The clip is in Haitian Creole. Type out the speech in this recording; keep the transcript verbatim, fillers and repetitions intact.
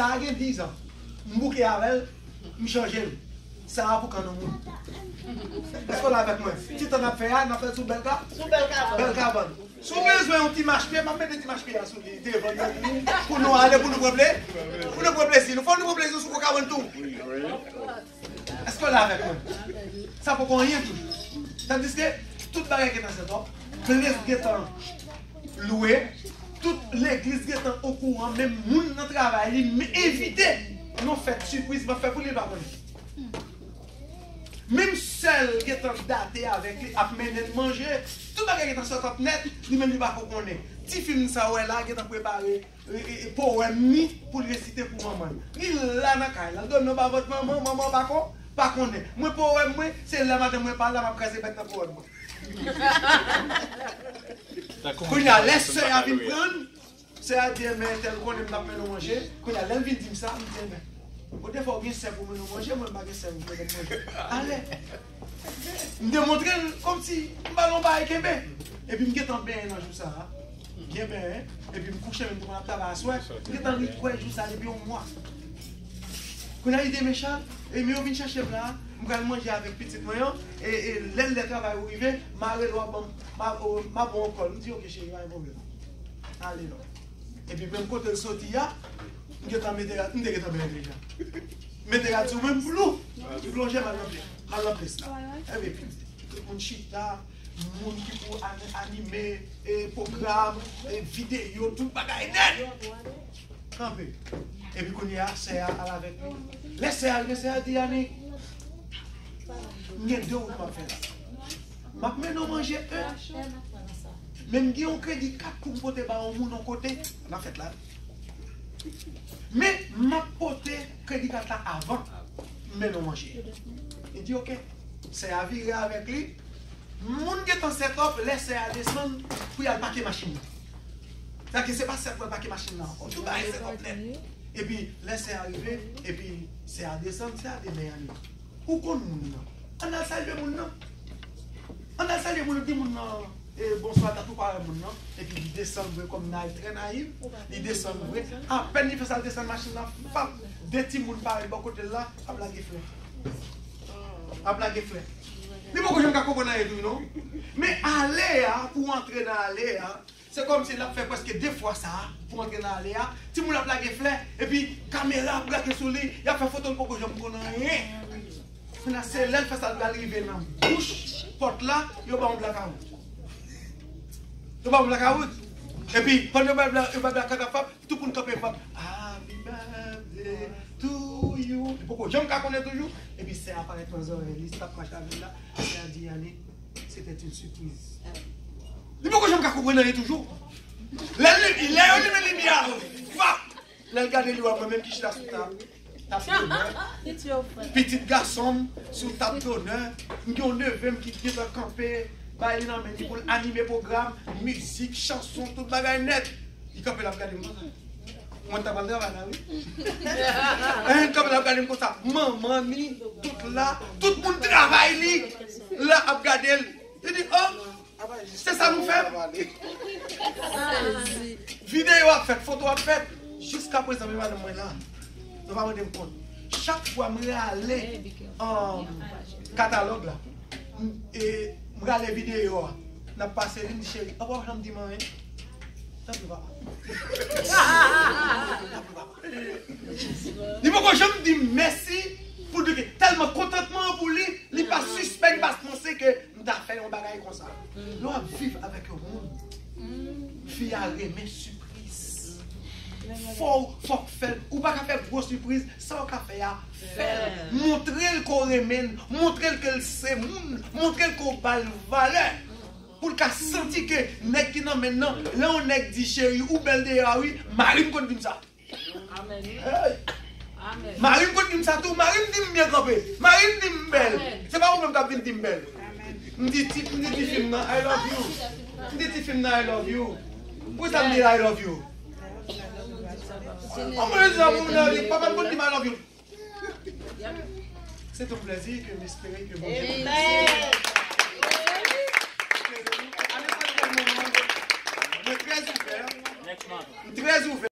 a gen diz an. M bouke avè l, m chanje l. Sa a pou kan nou moun. Èske w la avèk mwen? Ti tan n ap fè a, n ap fè l sou bèl ka? Sou bèl kabann. Bèl kabann. Si w bezwen yon ti machpye, m ap mete ti machpye a sou li, devan yon pou nou ale, pou nou pran ple-, pou nou pran plezi nou. Fò nou pran plezi nou sou gwo kabann tou. Èske w la avèk mwen? Sa poko anyen toujou. Tandiske tout bagay gentan sèt ap, ples gentan lwe, tout legliz gentan okouran, menm moun nan travay li, m envite nan yon fèt sipriz m ap fè pou li, li pa konnen. Menm sè l gentan date avèk li, ap mennen l manje, tout bagay gentan sèt ap nèt, li menm li pa ko konnen. Ti fi m sa w wè la gentan prepare e, e, e, powèm ni pou l resite pou manman l. Li la nan kay la, l dòmi anba vant manman, manman pa ko, pa konnen. Mwen powèm mwen, se lè maten mwen pa la, m ap kraze bèt nan powèm mwen. Kounye a, lè sè a vin pran l, sè a di, enben, entèl konnen m t ap mennen w manje. Kounye a, lè l vin di m sa, m di, enben, ou te fè w gen sè pou mennen w manje, mwen m pa gen sè pou mennen m manje. Ale. M te montre l kòmsi m ba l yon bagay kenbe. Epi m gentan benyen nan jou sa a. Byen benyen. Epi m kouche, men m te konn ap travay aswè. M gentan ri kwè jou sa a depi yon mwa. Kounye a li te mechan, e men yo vin chèche m la, m pral manje avèk pitit mwen an, e, e lè lè travay ou rive, m a rele w, w a ban m, m a, o, m a ba w yon kòl. M di, oke cheri, pa gen pwoblèm. Ale non. Epi menm kote l soti a, m gentan mete rad, m te gentan benyen deja. Mete rad sou mwen, m plou. M plonje, m al nan pye, m al nan plis la. Ebyen, tout moun chita, moun ki pou an-, anime, e, pwogram, e, videyo, tout bagay nèt. Kanpe. Epi kounye a, sè a al avèk li. Lè sè a rive, sè a di, Yannick, m gen de wout m ap fè la. M ap mennen w manje, en. Men m gen yon kredi kat pou m pote ba yon moun yon kote nan fèt la. Men m ap pote kredi kat la avan m mennen w manje. Li di, oke. Sè a vire avèk li. Moun gentan set up, lè sè a desann pou y al pake machin nan. Sètadi se pa sè pou al pake machin nan ankò. Tout bagay set up nèt. Epi lè sè a rive, epi sè a desann, sè a di, men Yannick, ou konn moun nan. Ann al salye moun nan. Ann al salye moun nan, di moun nan, e, bonswa, dat ou pa wè moun nan. Epi li desann vre kòm nayiv, trè nayiv. Li desann vre. Apèn li fè sa, l desann machin nan, pap, de timoun parèt bò kote l la, ap lage flè. Ap lage flè. Li poko janm ka konprann anyen tou, non. Men ale a, pou antre nan ale a, se kòmsi l ap fè prèske de fwa sa a, pou antre nan ale a. Timoun ap lage flè, epi kamera ap brake sou li, y ap fè foto, l poko janm konn anyen. Kounye a, se lè l fè sa, l pral rive nan bouch pòt la, yo ba yon blakawout. Yo ba yon blakawout. Epi, pandan yo ba bla-, yo ba blakawout ap fè, tout moun kanpe, pap, Happy birthday to you. Li poko janm ka konnen toujou. Epi sè a parèt nan zòrèy li, s ap mache avè l la. Sè a di, Yannick, c'était une surprise. Li poko janm ka konprann anyen toujou. Lè li, lè yo limen limyè a, pap! Lè l gade li wè mwen menm ki chita sou tab, tab donè. Pitit gason m sou tab donè. M gen yon neve m ki gentan kanpe, bay li nan men li pou l anime pwogram, mizik, chanson, tout bagay nèt. Li kanpe, l ap gade m konsa. Mwen ta pral travay la, wi. Li kanpe, l ap gade m konsa. Manman ni, tout la, tout moun travay li, la ap gade l. Li di, oh, se sa nou fè? Videyo ap fèt, foto ap fèt. Jiska prezan, men madanm mwen la. Nou pa mande m kont. Chak fwa m rale, um, katalòg la, m, e, m rale videyo a, n ap pase li, m di, cheri, anpè w janm di m anyen. Tanpri, papa. Tanpri, papa. Li poko janm di m mèsi pou de ke tèlman kontantman an pou li, li pa sispèk, li pa panse ke m ta fè yon bagay konsa. Lè w ap viv avèk yon moun, fi a renmen sipriz. Fò w, fò w fè l. Ou pa ka fè gwo sipriz, sa w ka fè a, fè l. Montre l ke w renmen l, montre l ke l se moun, montre l ke w ba l valè. Pou l ka santi ke nèg ki nan men l nan, lè yon nèg di, cheri, ou bèl deyò a wi, mari m konn di m sa. Amèn. Hey! Amèn. Mari m konn di m sa tou, mari m di m byen kanpe, mari m di m bèl. Amèn. Se pa ou menm k ap vin di m bèl. Amèn. M di ti, m di ti fi m nan, I love you. M di ti fi m nan, I love you. Poukisa m di I love you? Kòman yo di sa pou moun nan, papa m konn di m I love you. C'est un plaisir que m espere ke Bondye beni nou. Amen. Mwen trè ouvè. M trè ouvè.